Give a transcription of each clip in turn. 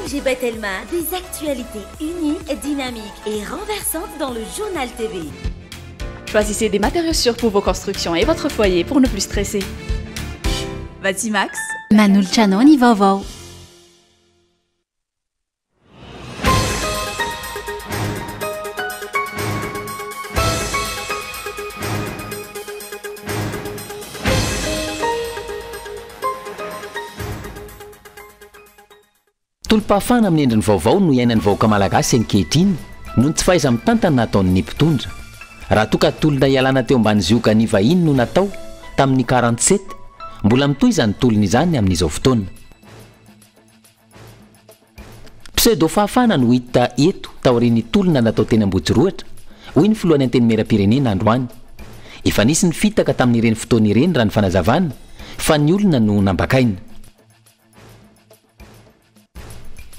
ONG Batelma, des actualités uniques, dynamiques et renversantes dans le Journal TV. Choisissez des matériaux sûrs pour vos constructions et votre foyer pour ne plus stresser. Batimax. Manolotra anao ny vaovao. Tolom-pahafahana amin'ny endriny vaovao no iainan'ny vahoaka malagasy ankehitriny noho ny tsy fahaiza-mitantana ataon'ny mpitondra. Raha toa ka tolona hialana teo ambany ziogan'ny vahiny no natao tamin'ny 47, mbola mitohy izany tolona izany amin'izao fotoana. Pseudo-fahafahana no hita eto taorian'ny tolona natao teny Ambohitsirohitra, hoy ny filohan'ny Antenimierampirenena androany. Efa nisy ny fitaka tamin'ireny fotoana ireny raha ny fanazavana fa ny olona no nambakaina.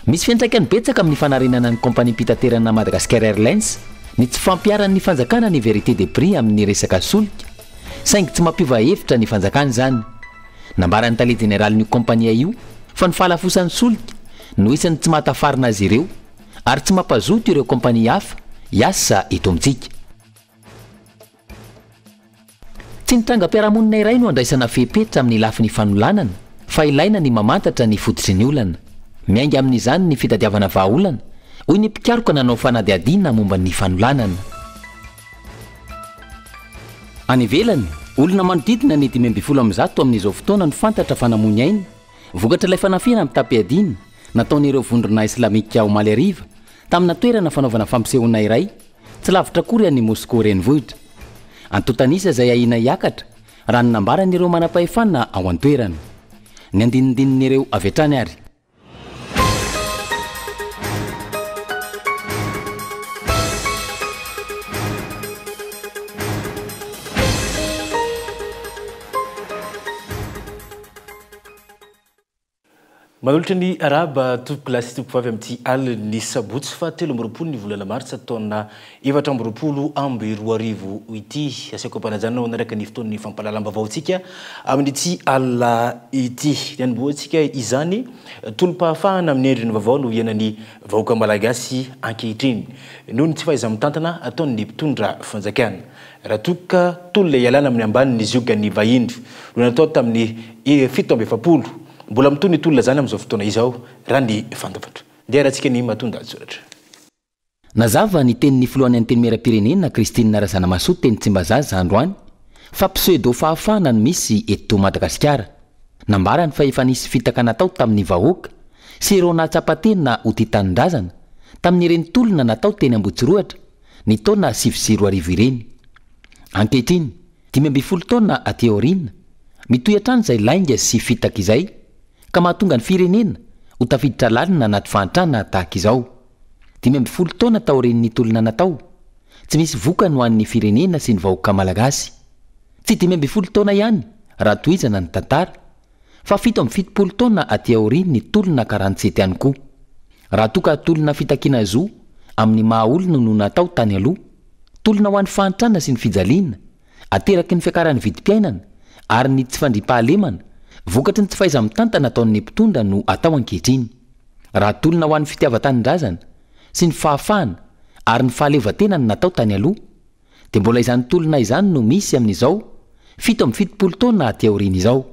Misy fiantraikany betsaka amin'ny fanarenana ny kaompaniam-pitaterana Madagascar Airlines ny tsy fampiharan'ny fanjakana ny vérité des prix amin'ny resaka solika, saingy tsy mampiova hevitra ny fanjakana izany. Nambaran'ny tale jeneralin'io kaompania io fa ny fahalafosan'ny solika no isan'ny tsy mahatafarina azy ireo ary tsy mampazoto ireo kaompania hafa hiasa eto amintsika. Tsy ny trangam-piarahamonina iray no andraisana fepetra amin'ny lafiny fanolanana fa ilaina ny mamantatra ny fototry ny olana. Miainga amin'izany ny fitadiavana vahaolana, hoy ny mpikaroka nanao fanadihadiana momba ny fanolanana. Any ivelany, olona manodidina ny 115 amin'izao fotoana no fantatra fa namoy ny ainy, vokatr'ilay fanafihana mitam-piadiana nataon'ireo vondrona islamika omaly hariva tamina toerana fanaovana fampisehoana iray Tsy lavitra akory an'i Moskoa renivohitra. Antontan'isa izay ahiana hiakatra, raha ny nambaran'ireo manam-pahefana ao an-toerana. Ny andinindinin'ireo avy hatrany ary. Manolotra ny arahaba tompokolahy sy tompokovavy amin'ity alin'ny sabotsy faha 23 ny volana martsa taona 2024 ity. Asaiko am-panajana ho hanaraka ny fotoan'ny fampahalalam-baovaontsika amin'ity alina ity. Ny hanombohantsika izany, tolom-pahafahana amin'ny endriny vaovao no iainan'ny vahoaka malagasy ankehitriny noho ny tsy fahaiza-mitantana ataon'ny mpitondra fanjakana. Raha toa ka tolona hialana amin'ny ambanin'ny ziogan'ny vahiny no natao tamin'ny 47, mbola mitohy ny tolona izany amin'izao fotoana izao, raha ny fantatra. Ndeha haratsika ny matoan-dahatsoratra. Nazava ny tenin'ny filohan'ny Antenimierampirenena Christine Razanamahasoa teny Tsimbazaza androany fa pseudo fahafahana no misy eto Madagasikara. Nambarany fa efa nisy fitaka natao tamin'ny vahoaka sy ireo nahatsapa tena ho tia tanindrazana tamin'ireny tolona natao teny Ambohitsirohatra ny taona 2009 ireny. Ankehitriny, 15 taona aty aoriana, mitohy hatrany izay lainga sy fitaka izay ka mahatonga ny firenena ho tafiditra lalina anaty fahantrana tahaka izao. 15 taona taorian'ny tolona natao, tsy misy vokany ho an'ny firenena sy ny vahoaka malagasy. Tsy 15 taona ihany raha tohizana ny tantara, fa 77 taona aty aorian ny tolona karantsety ihany koa. Raha toa ka tolona fitakiana zo amin'ny maha olona no natao tany aloha, tolona ho an'ny fahantrana sy ny fijaliana ateraky ny fiakaran'ny vidim-piainana ary ny tsy fandriampahalemana vokatry ny tsy fahaiza-mitantana ataon'ny mpitondra no atao ankehitriny. Raha tolona ho an'ny fitiavan-tanindrazana sy ny fahafahana ary ny fahaleovantena no natao tany aloha, Dia mbola izany tolona izany no misy amin'izao, 77 taona aty aoriana izao.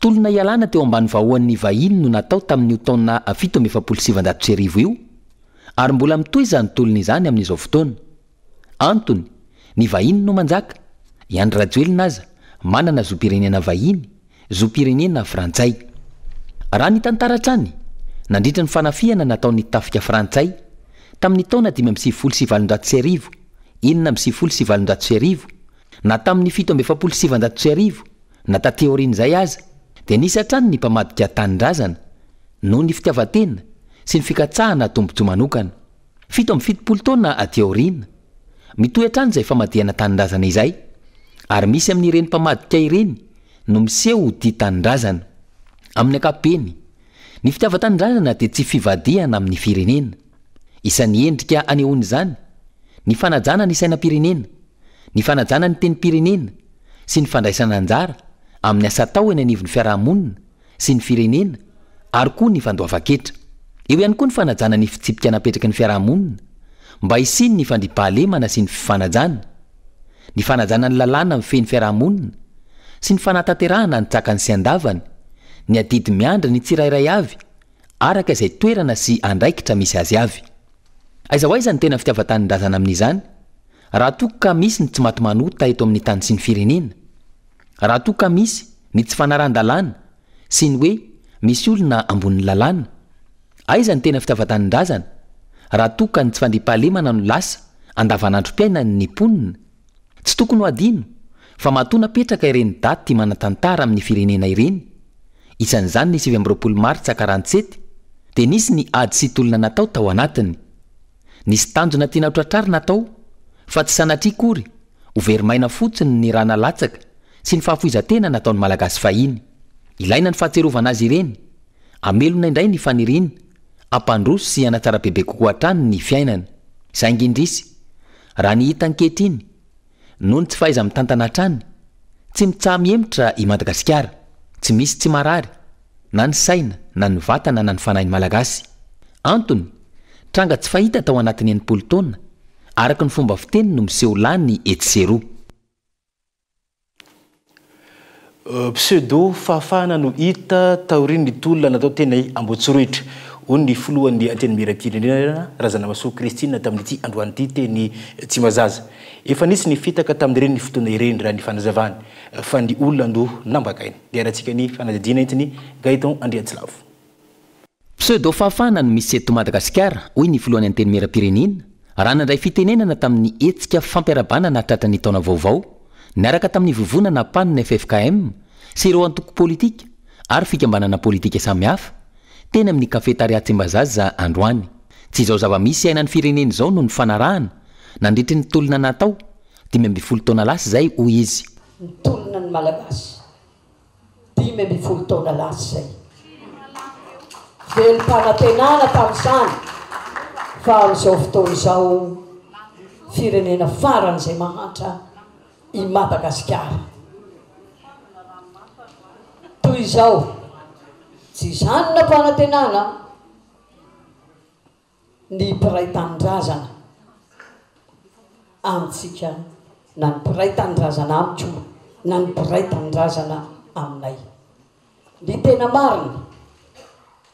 Tolona hialana teo ambany vahoan'ny vahiny no natao tamin'io taona 1947 io, ary mbola mitohy izany tolona izany amin'izao fotoana. Antony, ny vahiny no manjaka, i Andry Rajoelina aza manana zom-pirenena vahiny, zom-pirenena frantsay. Raha ny tantara hatrany, nandritra ny fanafihana nataon'ny tafika frantsay tamin'ny taona 1895, 1896, na tamin'ny 1947, na taty aorian'izay aza, dia nisy hatrany ny mpamadika tanindrazana noho ny fitiavan-tena sy ny fikatsahana tombontsoa manokana. 77 taona aty aoriana, mitohy hatrany izay famadihana tanindrazana izay, ary misy amin'ireny mpamadika ireny no miseho ho tia tanindrazana. Amin'ny ankapobeny, ny fitiavan-tanindrazana dia tsy fivadihana amin'ny firenena. Isan'ny endrika anehoana izany ny fanajana ny sainam-pirenena, ny fanajana ny tenim-pirenena sy ny fandraisana anjara amin'ny asa atao eny anivon'ny fiarahamonina sy ny firenena ary koa ny fandoavan-ketra. Eo ihany koa ny fanajana ny fitsipika napetraky ny fiarahamonina mba hisian'ny fandriampahalemana sy ny fifanajana, ny fanajana ny lalàna mifehy ny fiarahamonina sy ny fanatanterahana an-tsakany sy an-davany ny adidy miandry ny tsirairay avy araka izay toerana sy andraikitra misy azy avy. Aiza ho aiza ny tena fitiavan-tanindrazana amin'izany raha toa ka misy ny tsy maty manota eto amin'ny tany sy ny firenena? Raha toa ka misy ny tsy fanarahan-dalàna sy ny hoe misy olona ambonin'ny lalàna? Aiza ny tena fitiavan-tanindrazana raha toa ka ny tsy fandriampahalemana no lasa andavanandrom-piainan'ny mponina? Tsy tokony ho adino fa matoa napetraka ireny daty manan-tantara amin'ny firenena ireny, isan'izany ny 29 martsa 47, dia nisy ny ady sy tolona natao tao anatiny. Nisy tanjona tiana hotratrarina tao fa tsy sanatria akory ho very maina fotsiny ny rà nalatsaka sy ny fahafoizan-tena nataon'ny Malagasy fahiny. Ilaina ny fahatsiarovana azy ireny, hamelona indray ny faniriana hampandroso sy hanatsara bebe kokoa hatrany ny fiainana. Saingy indrisy, raha ny hita ankehitriny, noho ny tsy fahaiza-mitantana hatrany, tsy mitsaha-mihemotra i Madagasikara. Tsy misy tsy marary, na ny saina, na ny vatana, na ny fanahin'ny Malagasy. Antony, tranga tsy fahita tao anatin'ny 60 taona, araka ny fomba fiteny no miseho lany etsy sy eroa. Pseudo fahafahana no hita taorian'ny tolona natao teny Ambohitsorohitra, hoy ny filohan'ny Antenimierampirenena, Razanamahasoa Christine tamin'ity androany ity teny Tsimbazaza. Efa nisy ny fitaka tamin'ireny fotoana ireny raha ny fanazavany, fa ny olona no nambakaina. Dia arahantsika ny fanadihadiana entin'i Gaëtan Andriantsilavo. Pseudo fahafahana no misy eto Madagasikara, hoy ny filohan'ny Antenimierampirenena, raha nandray fitenenana tamin'ny hetsika fampiarahabana nahatratra ny taona vaovao, niaraka tamin'ny vovonana Pan ffkm sy ireo antoko politika ary fikambanana politika samihafa, teny amin'ny Cafetaria Tsimbazaza androany. Tsy izao zava-misy iainan'ny firenena izao no nifanarahana nandritry ny tolona natao, 15 taona lasa izay, hoy izy. Nitolona ny Malagasy. 15 taona lasa izay. Velom-panantenana tamin'izany fa amin'izao fotoana izao firenena faran'izay mahantra i Madagasikara. Toy izao, tsy izany no nampanantenana. ny mpiray tanindrazana amintsika na ny mpiray tanindrazana amiko na ny mpiray tanindrazana aminay. Ny tena marina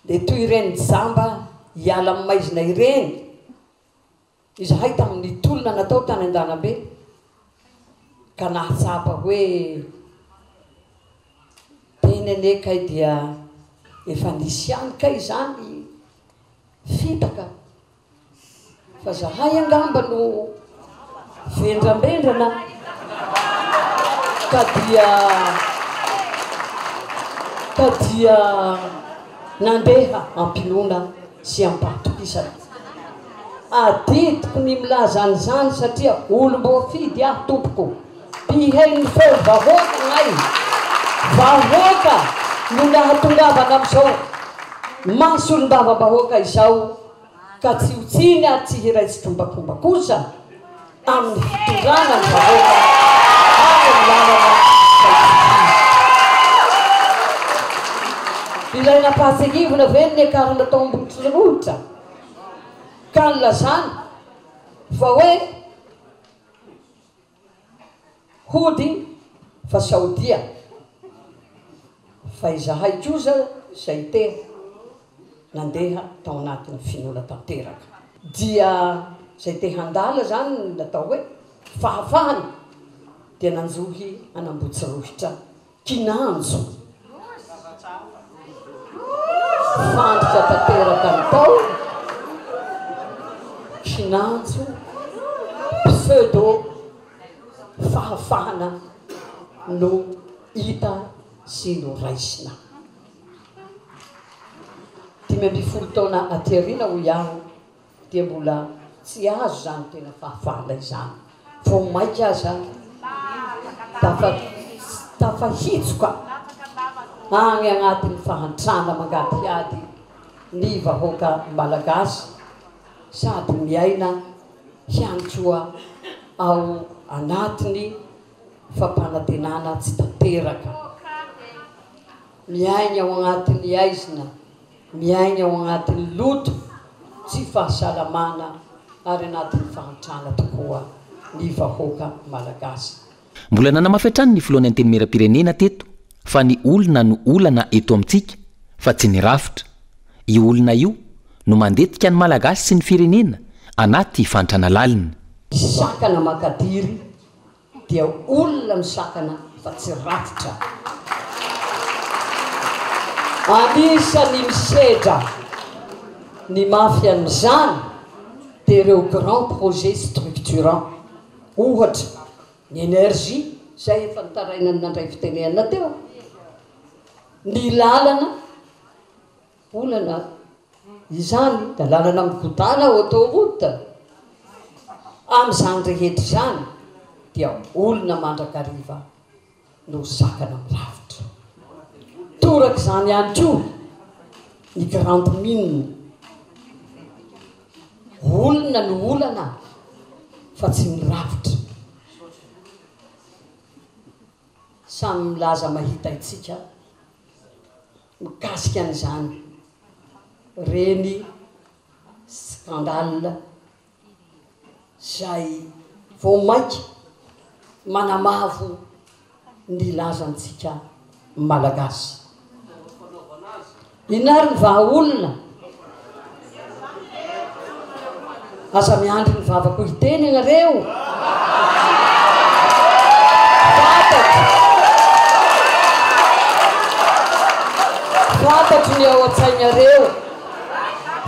dia toy ireny jamba hiala amin'ny maizina ireny izahay tamin'ny tolona natao tany an-dalambe ka nahatsapa hoe teny anie kay dia efa nisy ihany kay izany Fitaka fa zahay angamba no vendrambendrana ka dia ka dia nandeha am-pinoana sy am-pahatokisana. Adidiko ny milaza an'izany satria olom-boafidy aho tompoko. Mpihaino ny feo vahoaka ahay. Vahoaka no nahatongavana amin'izao maha solombavambahoaka izao ka tsy ho tsiny ary tsy hiray tsikombakomba kosa amin'ny fitondrana ny vahoaka any amin'ny lalana izay tsy izy. Ilay nampahatsiahivina ve ny niakarana tao Ambohitrorohitra ka nilazana fa hoe Hody fa Saodia fa izahay kosa izay te nandeha tao anatin'ny finoana tanteraka. Dia izay te handala izany ny atao hoe fahafahana dia nanjohy an'Ambotsirohitra. Kinanjo. Fandrika tanteraka ny tao. Kinanjo. Pseudo fahafahana no hita sy noraisina. 15 taona aty aoriana hoy aho dia mbola tsy azo izany tena fahafahana izany, vao maika aza tafa tafahitsoka agny agnatin'ny fahantrana mangadihady ny vahoaka malagasy sady miaina ihany koa ao anatin'ny fampanantenana tsy tanteraka, miaigna ao agnatin'ny aizina. Miaina ao anatin'ny loto, tsy fahasalamana ary anatin'ny fahantrana tokoa ny vahoaka malagasy. Mbola nanamafy hatrany ny filohan'ny Antenimierampirenena teto fa ny olona no olana eto amintsika fa tsy ny rafitra. Io olona io no mandetika ny Malagasy sy ny firenena anaty fahantrana lalina. Ny sakana makadiry dia olona misakana fa tsy rafitra. Anisan'ny misedra ny mafy amin'izany dia ireo grands projets structurants, ohatra ny énergie izay efa nitarainan'ny nandray fitenenana teo, ny lalana, Olana izany da lalana migodàna autoroute. Amin'izany rehetra izany dia olona mandrakariva no sakana mirafitra. Torak'izany ihany koa ny grande mine. Olona no olana fa tsy ny rafitra. Samy milaza mahita itsika. Mikasika an'izany reny scandale izay vao mainka manamavo ny lazantsika Malagasy. Inona ary ny vahaolona? Aza miandry ny vavako hiteny ianareo. Fantatro. Fantatro ny ao an-tsainareo.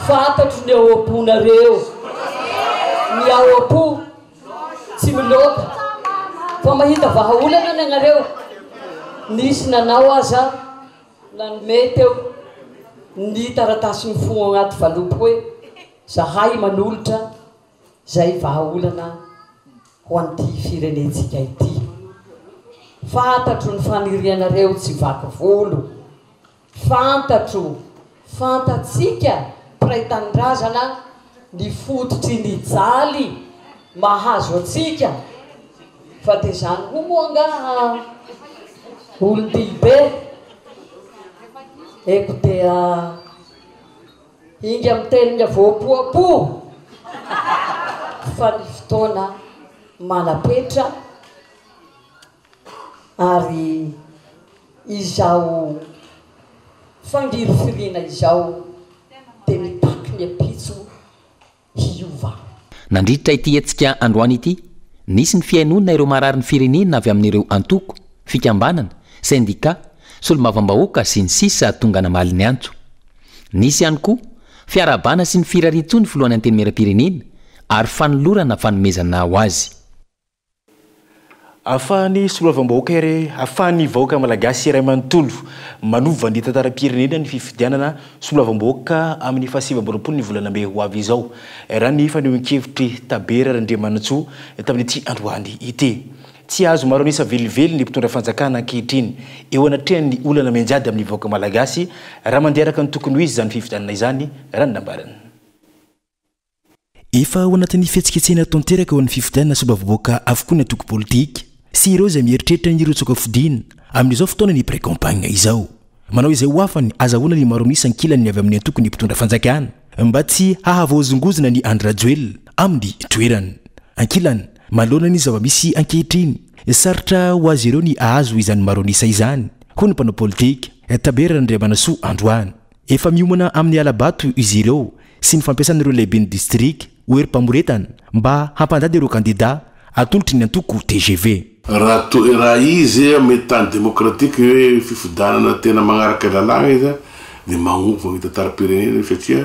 Fantatro ny ao am-ponareo. Ny ao am-po tsy miloaka fa mahita vahaolana ny anareo. Nisy nanao aza nanome teo ny taratasy mifono anaty valopy hoe Zahay manolotra zay vahaolana ho an'ity firenentsika ity. Fantatro ny fanirianareo tsy vaky volo. Fantatro, fantatsika mpiray tanindrazana ny fototry ny jaly mahazo antsika fa dia zany koa moa angaha olon-dehibe? Eko dia. Inga mitelina voapoapoa fa ny fotoana manapetra ary izao fangirifiriana izao dia mitaky ny ampitso hiova. Nandritra ity hetsika androany ity, nisy ny fihainoana ireo mararin'ny firenena avy amin'ireo antoko, fikambanana, sendikà, solombavambahoaka sy ny sisa tonga namaly ny antso. Nisy ihany koa fiarahabana sy ny firarian-tsoa ny filohan'ny Antenimierampirenena ary fanolorana fanomezana ho azy. Ahafahan'ny soloavambahoaka iray, ahafahan'ny vahoaka malagasy iray manontolo manova ny tantaram-pirenena ny fifidianana soloavambahoaka amin'ny faha 29 ny volana mey ho avy izao, raha ny fanehoan-kevitr'i Tabera Randriamanantsoa tamin'ity androany ity. Tsy hahazo maro an'isa velively ny mpitondra fanjakana ankehitriny eo anatrehan'ny olana mianjady amin'ny vahoaka malagasy raha mandeha araka ny tokony ho izy izany fifidianana izany, raha ny nambarany. Efa ao anatin'ny fihetsiketsehana tanteraka ho an'ny fifidianana solombavambahoaka avokoa ny antoko politika sy ireo izay mieritreritra ny hirotsaka hofidiana amin'izao fotoana ny pré-campagne izao. Manao izay ho afany azahoana ny maro an'isa ankilany avy amin'ny antokon'ny mpitondra fanjakana mba tsy hahavoahozongozona an'i Andry Rajoelina amin'ny toerany. Ankilany, manoloana ny zava-misy ankehitriny, sarotra ho azy ireo ny hahazo izany maro an'isa izany, hoy ny mpanao politika, Tabera Randriamanasoa androany. Efa miomana amin'ny hala-bato izy ireo sy ny fampiasana ireo lehiben'ny distrika ho herim-pamoretana mba hampandady ireo kandida atolotry ny antoko tgv. Raha to raha izy mety tany démocratique hoe fifidianana tena magnaraka lalàgna izy de magnova ny tantaram-pirenena io satria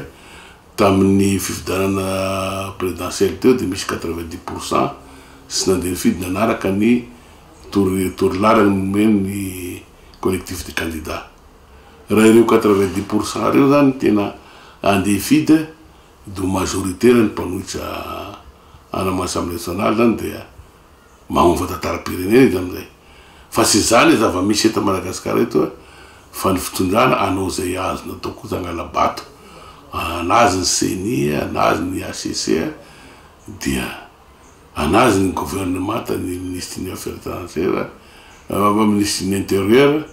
tamin'ny fifidianana présidentielle teo de misy 90% tsy nandeha nifidy nanaraka ny toro torolalana nomen'ny collectif des candidats. Raha ireo 90% ireo zany tena andeha hifidy de ho majoritaire ny mpanohitra any am assemblée nationale zany dia magnova tantaram-pirenena izy amizay. Fa tsy izany ny zava-misy eto Madagascar eto fa ny fitondrana hanao izay azony atao koa hangala-bato anazy ny ceni, anazy ny HCC dia anazy ny gouvernement ny ministre ny affaires etrangères, ministre ny intérieur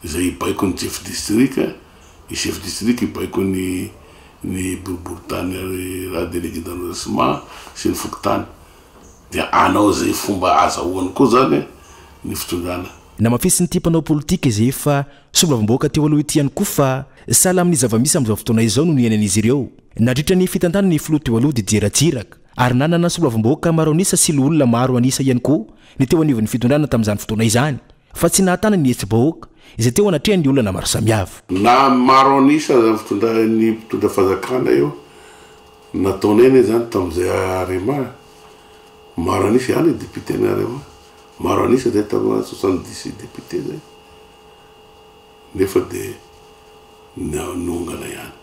izay hibaiko ny chef district. Ny chef district hibaiko ny ny boriborintany ary raha délégué d'arrondissement sy ny fokontany. Dia hanao izay fomba azahoany koa izany ny fitondrana. Namafisin'ity mpanao politika izay efa solombavambahoaka teo aloha ity ihany koa fa sahala amin'ny zava-misy amin'izao fotoana izao no niainan'izy ireo nandritra ny fitantanan'ny filoha teo aloha Didier Ratsiraka ary nanana solombavambahoaka maro an'isa sy loholona maro an'isa ihany koa ny teo anivon'ny fitondrana tamin'izany fotoana izany fa tsy nahatana ny hetsi-bahoaka izay teo anatrehan'ny olana maro samihafa. Na maro an'isa aza ny fitondra ny mpitondra fanjakana eo, nataonay anie zany tamin'izay Arema, maro an'isa ihany ny député ny Arema, maro an'isa zay tamin'ny 70 député zay, nefa de niongana ihany.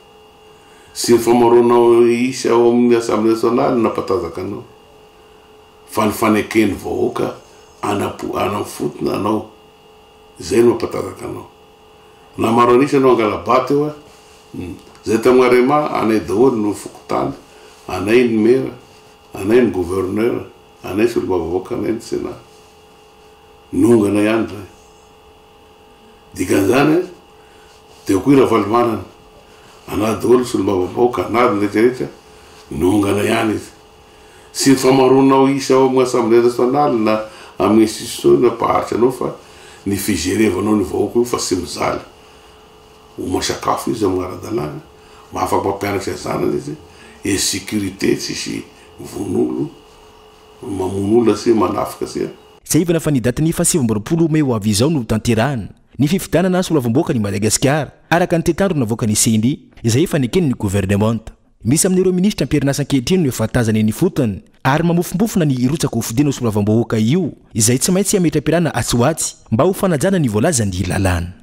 Sy ny famaroanao isa ao amin'ny Assemblée nationale no nampatanjaka anao. Fa ny faneken'ny vahoaka any am-po any amin'ny fotony anao, izay no mampatanjaka anao. Na maro an'isa ianao hangala-bato eo a, zay tamin'ny Arema, anay daholo no fokontany, anay ny mera, anay ny gouverneur, anay solombavambahoaka, anay ny sénat. Niongana ihany zay. Dikan'izany, teo koa i Ravalomanana, anah daholo ny solombavambahoaka, anah ny rehetra rehetra, niongana ihany izy. Tsy ny famaroanao isa ao amin'ny Assemblée nationale na amin'ny institution no hampaharitra anao fa ny fijerevanao ny vahoaka io fa tsy mijaly. Homana sakafo izy amin'ny ara-dalàna, afaka mampianatra ny zanany izy, et sécurité tsisy vono olo, mamono olona sy manafika sy. Tsiahivina fa ny datin'ny faha 29 mey ho avy izao no hotanterahina ny fifidianana solombavambahoakan'i Madagasikara, araka ny tetiandro navoakan'ny Ceni, izay efa neken'ny governemanta. Misy amin'ireo minisitra am-perinasa ankehitriny no efa tazana eny ifotony ary mamofompofona ny hirotsaka ho fidiana ho solombavambahoaka io, izay tsy maintsy hametra-pialana atsy ho atsy mba ho fanajana ny voalazan'ny lalàna.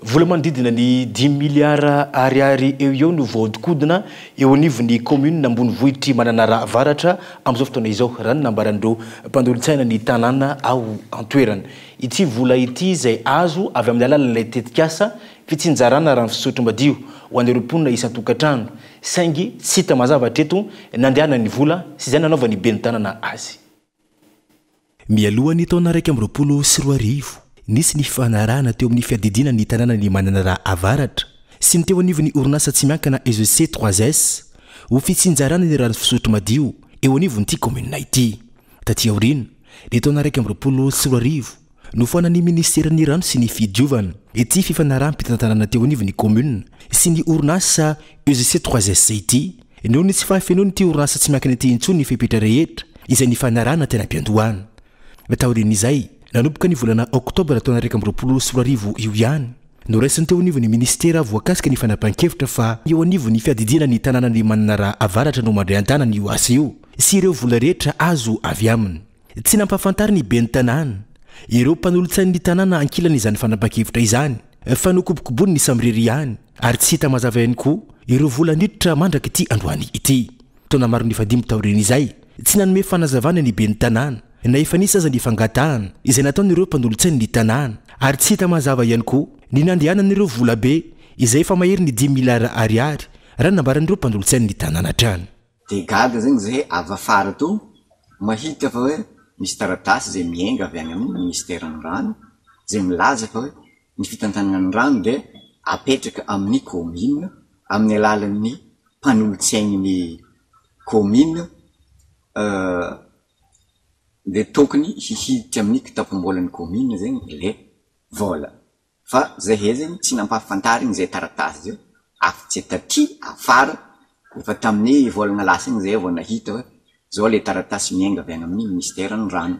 Vola manodidina ny dimy miliara ariary eo eo no voahodinkodina eo anivon'ny kaominina ambonivohitr'i Mananara Avaratra amin'izao fotoana izao, raha ny nambaran'ireo mpanolotsaina ny tanàna ao an-toerana. Ity vola ity izay azo avy amin'ny alalan'ilay tetikasa Fitsinjarana rano fisotro madio ho an'ireo mponina isan-tokantrano, saingy tsy hita mazava hatreto ny nandehanan'ny vola sy izay nanaovan'ny ben'ny tanana azy. Mialoha ny taona 2021, nisy ny fifanarahana teo amin'ny fiadidiana ny tanànan'i Mananara Avaratra sy ny teo anivon'ny orinasa tsy miankina EGC trois S ho fitsinjarana ny rano fisotro madio eo anivon'ity kaominina ity. Taty aoriana, ny taona 2021, Nofoanan'ny minisiteran'ny Rano sy ny Fidiovana ity fifanaraham-pitantanana teo anivon'ny kaominina sy ny orinasa EGC trois S ity noho ny tsy fahafenoan'ity orinasa tsy miankina ity intsony ny fepetra rehetra izay nifanarahana teny am-piandohana. Taorian'izay, nanomboka ny volana oktobra taona 2021 io ihany, noraisin'ny teo anivon'ny minisitera voakasika ny fanapahan-kevitra fa eo anivon'ny fiadidiana ny tanànan'i Mananara Avaratra no mandray an-tanana io asa io sy ireo vola rehetra azo avy aminy. Tsy nampahafantarin'ny ben'ny tanàna, ireo mpanolotsain'ny tanàna ankilany izany fanapahan-kevitra izany, fa nokobokoboniny samirery ihany, ary tsy hita mazava ihany koa ireo vola niditra mandrak'ity androany ity. Taona maro nifandimby taorian'izay, tsy nanome fanazavana ny ben'ny tanàna, na efa nisy aza ny fangatahana izay nataon'ireo mpanolotsain'ny tanàna, ary tsy hita mazava ihany koa ny nandehanan'ireo volabe izay efa maherin'ny dimy miliara ariary, raha ny nambaran'ireo mpanolotsain'ny tanàna hatrany. Dia gaga zegny zahay avy afara tô mahita fa hoe misy taratasy izay miainga avy any amin'ny ministeran'ny rano izay milaza fa hoe ny fitantanana ny rano dia apetraka amin'ny kaominina amin'ny alalan'ny mpanolotsain'ny kaominina dia tokony hihiditra amin'ny kitapom-bolan'ny kaominina zegny ilay vola. Fa zahay zegny tsy nampahafantarigny zay taratasy zay afa-tsy taty afara, efa tamin'ny vôlagna lasa igny zahay vao nahita hoe zao le taratasy miainga avy any amin'ny ministeran'ny rano.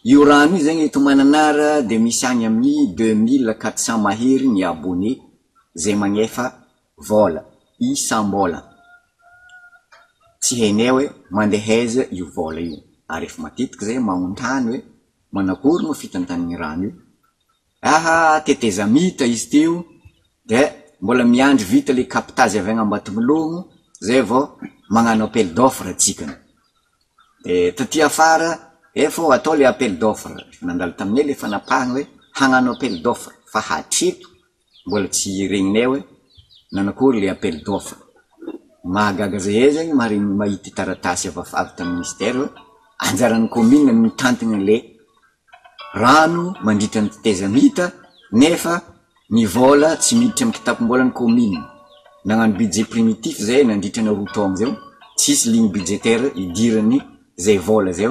Io rano io zegny eto Mananara de misy agny amin'ny 2400 mahery ny abonné zay magnefa vôla isam-bôla. Tsy hainay hoe mandeha aiza io vôla io, ary efa matetiky zahay magnontany hoe Manakory moa fitantan'ny rano io? Aha tetezamita izy teo de mbola miandry vita le captage avy agny Ambatomilogno zay vao magnano appel d'offre tsikany. De taty afara efa ho atao le appel d'offre, efa nandalo taminay le fanapahana hoe hagnano appel d'offre fa hatreto Mbola tsy regninay hoe nanakory le appel d'offre. Mahagaga zahay zegny maharegny mahita taratasy avy avy tamin'ny ministère hoe anjaran'ny commune ny mitantagna le rano mandritra ny tetezamita nefa. Ny vôla tsy miditra amin'ny kitapom-bôlan'ny kaominina. Nagnano budget primitif zay nandritra ny roa taogno zay, tsisy ligne budgétaire idiran'ny zay vôla zay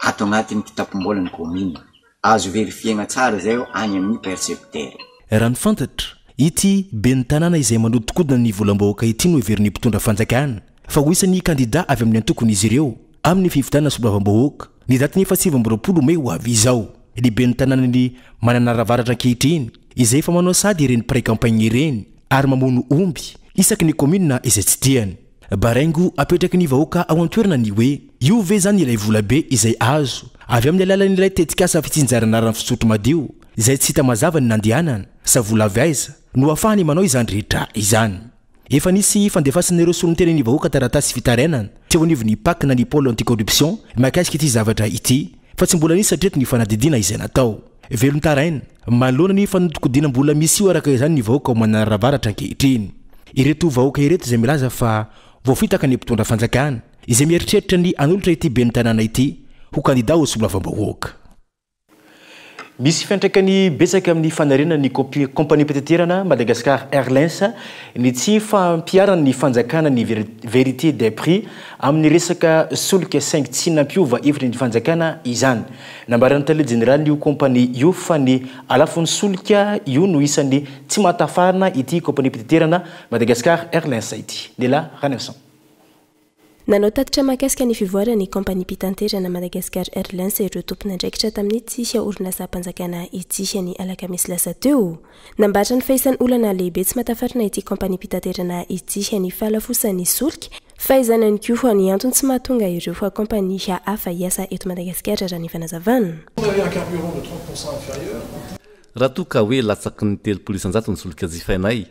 ato agnatin'ny kitapom-bôlan'ny kaominina. Azo verifier-gna tsara zay agny amin'ny percepteur. Raha ny fantatra, ity ben'ny tanàna izay manodinkodina ny volam-bahoaka ity no heverin'ny mpitondra fanjakana fa ho isan'ny kandida avy amin'ny antokon'izy ireo amin'ny fifidianana solombavambahoaka ny datin'ny faha 29 mey ho avy izao. Ny ben'ny tanànan'i Mananara Avaratra ankehitriny izay efa manao sady ireny mpiray campagne ireny ary mamono omby isaky ny kaominina izay tsy tiany. Baraingo apetraky ny vahoaka ao an-toerana ny hoe, io ve izany ilay volabe izay azo avy amin'ny alalan'ilay tetikasa fitsinjarana rano fisotro madio izay tsy hita mazava ny nandehanana sa vola avy aiza no ahafahany manao izany rehetra izany? Efa nisy fandefasan'ireo solontenan'ny vahoaka taratasy fitarainana teo anivon'ny Pac na ny Pôle anti-corruption mahakasika ity zavatra ity fa tsy mbola nisy hatreto ny fanadihadiana izay natao. Velon-taraina manoloana ny fanodikodinam-bola misy io araka izany ny vahoaka ao Manaravaratra ankehitriny. Ireto vahoaka ireto izay milaza fa voafitaka ny mpitondra fanjakana izay mieritreritra ny hanolotra ity ben'ny tanàna ity ho kandida ho solombavambahoaka. Misy fiantraikany betsaka amin'ny fanarenana ny kaompaniam-pitaterana Madagascar Airlines ny tsy fampiharan'ny fanjakana ny vérité des prix amin'ny resaka solika saingy tsy nampiova hevitra ny fanjakana izany. Nambaran'ny tale jeneralin'io kaompania io fa ny halafon'ny solika io no isan'ny tsy mahatafarina ity kaompaniam-pitaterana Madagascar Airlines ity. Nela Ranelson. Nanao tatitra mahakasika ny fivoaran'ny kaompaniam-pitanterana Madagascar Airlines ireo tompon'andraikitra tamin'ity orinasam-panjakana ity ny alakamisy lasa teo. Nambarany fa isan'ny olana lehibe tsy mahatafarina ity kaompaniam-pitaterana ity ny fahalafosan'ny solika, fa izany ihany koa ny antony tsy mahatonga ireo kaompania hafa hiasa eto Madagasikara raha ny fanazavana. Raha toa ka hoe latsaky ny 30% ny solika jifainay,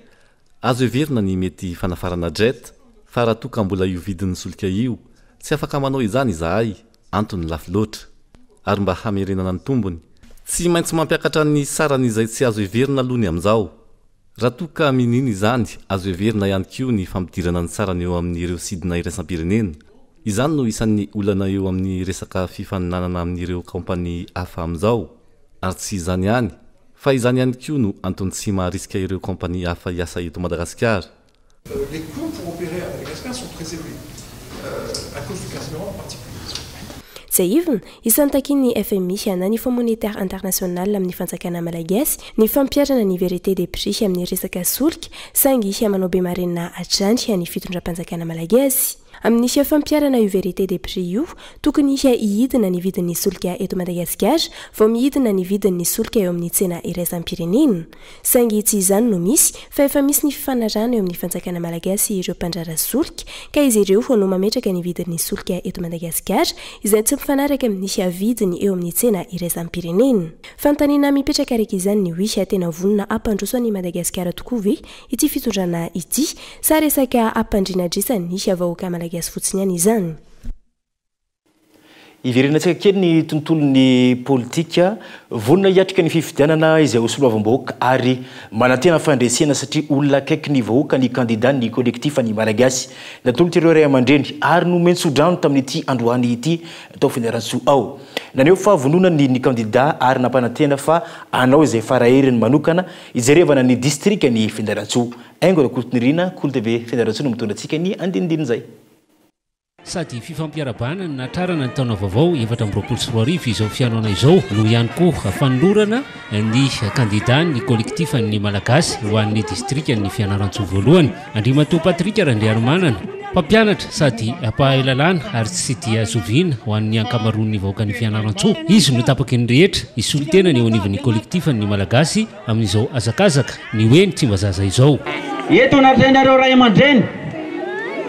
Azo heverina ny mety fanafarana jet, fa raha toa ka mbola io vidin'ny solika io, tsy afaka manao izany izahay, antony lafo loatra. Ary mba hamerenana ny tombony, tsy maintsy mampiakatra ny sarany izay tsy azo heverina aloha ny amin'izao. Raha toa ka miniana izany, azo heverina ihany koa ny fampidirana ny sarany eo amin'ireo sidina iraisam-pirenena. Izany no isan'ny olana eo amin'ny resaka fifaninanana amin'ireo kaompania hafa amin'izao. Ary tsy izany ihany, fa izany ihany koa no antony tsy maharisika ireo kaompania hafa hiasa eto Madagasikara. Les coûts pour opérer à Madagascar sont très élevés, à cause du carburant en particulier. Tsiahivina, isan'ny takian'ny FMI na ny Fonds Monétaire International amin'ny fanjakana malagasy ny fampiharana ny vérité des prix amin'ny resaka solika, saingy manao be marenina hatrany ny fitondram-panjakana malagasy. Amin'ny fampiharana io vérité des prix io, tokony hihidina ny vidin'ny solika eto Madagasikara vao mihidina ny vidin'ny solika eo amin'ny tsena iraisam-pirenena. Saingy tsy izany no misy fa efa misy ny fifanarahana eo amin'ny fanjakana malagasy ireo mpandrara solika ka izy ireo no mametraka ny vidin'ny solika eto Madagasikara izay tsy mifanaraka amin'ny vidiny eo amin'ny tsena iraisam-pirenena. Fanontaniana mipetraka araka izany ny hoe tena vonona hampandroso an'i Madagasikara tokoa ve ity fitondrana ity sa resaka hampandrinadrisa ny vahoaka malagasy fotsiny ihany izany? Hiverenantsika kely ny tontolon'ny politika. Vonona hiatrika ny fifidianana izay ho solombavambahoaka ary manantena fandresena satria olona akaiky ny vahoaka ny kandida ny collectif ny Malagasy. Natolotr'ireo ray aman-dreny ary nomen-tsodrano tamin'ity androany ity tao Fianarantsoa ao. Naneho fahavononany ny kandida ary nampanantena fa hanao izay faraheriny manokana hijerevana ny distrikan'i Fianarantsoa. Haingo Rakotonirina, Kolo TV Fianarantsoa no mitondra antsika ny andinindin'izay. Sady fifampiarahabana ny nahatrarana ny taona vaovao 2024 izao fihaonana izao no ihany koa fanolorana ny kandidan'ny kolektifan'ny Malagasy ho an'ny distrikan'ny Fianarantsoa voalohany, Andriamatoa Patrick Randriarimanana, mpampianatra sady mpahay lalàna ary tsy dia zoviana ho an'ny ankamaroan'ny vahoakan'i Fianarantsoa. Izy no tapaky ny rehetra hisolo tena ny eo anivon'ny kolektifan'ny Malagasy Amin'izao hazakazaka ny hoe ny Tsimbazaza izao. Eto anatrehanareo ray aman-dreny,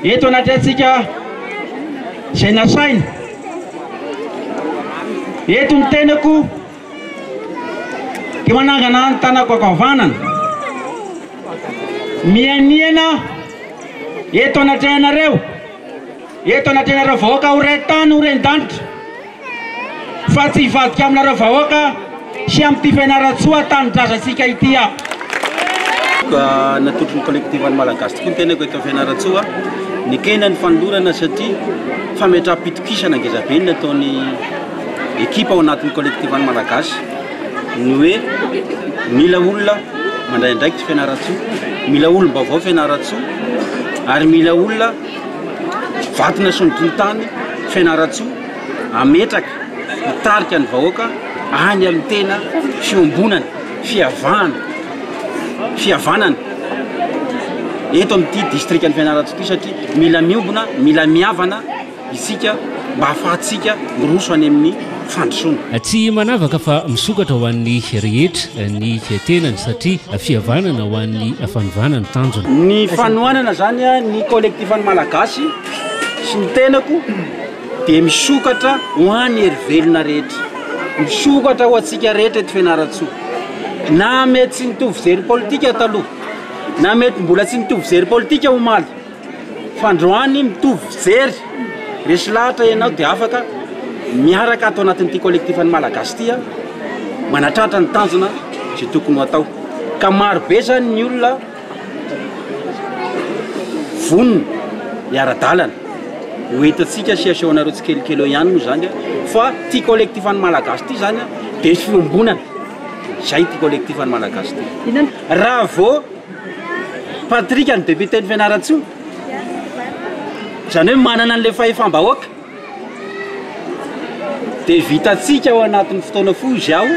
eto anatrehantsika izay nasaina, eto ny tenako dia manangana ny tanako ankavanana, mianiana eto anatrehanareo, eto anatrehanareo vahoaka ho ray tany ho ren-danitra. Fa tsy hivadika aminareo vahoaka sy amin'ity Fianarantsoa tanindrazantsika ity aho. Natolotry ny Collectif an'ny Malagasy tokoa ny tenako eto Fianarantsoa. Nekena ny fanolorana satria fametraham-pitokisana ngezabe ny nataon'ny ekipa ao anatin'ny Collectif an'ny Malagasy. Ny hoe mila olona mandray andraikitra Fianarantsoa, mila olom-baovao Fianarantsoa ary mila olona vato nasondrotry ny tany Fianarantsoa hametraka, hitarika ny vahoaka any amin'ny tena fiombonana, fihavahana, fihavanana eto amin'ity distrikan'i Fianarantsoa ity satria mila miombona, mila mihavana. isika mba hahafahantsika miroso any amin'ny fandrosoana. Tsy manavaka fa misokatra ho an'ny rehetra ny tenany satria fihavanana ho an'ny fanovana no tanjona. Ny fanohanana izany ny collectif an'ny Malagasy sy ny tenako dia misokatra ho an'ny hery velona rehetra, misokatra ho antsika rehetra eto Fianarantsoa. Na mety tsy nitovy jery politika taloha, na mety mbola tsy nitovy jery politika omaly, Fandroany mitovy fijery, resy lahatra ianao dia afaka miaraka ato anatin'ity collectif an'ny Malagasy ity manatratra ny tanjona izay tokony ho atao. Ka maro be zany ny olona vonona hiara-dalana. Ho entintsika sy asehonareo tsikelikely eo ihany moa zany fa ity collectif an'ny Malagasy ity zany dia fiombonana. Izay ity collectif an'ny Malagasy ity. Raha vao Patrick ny député-n'i Fianarantsoa, izany hoe manana an'ilay fahefam-bahoaka, dia vitantsika ao anatin'ny fotoana fohy izao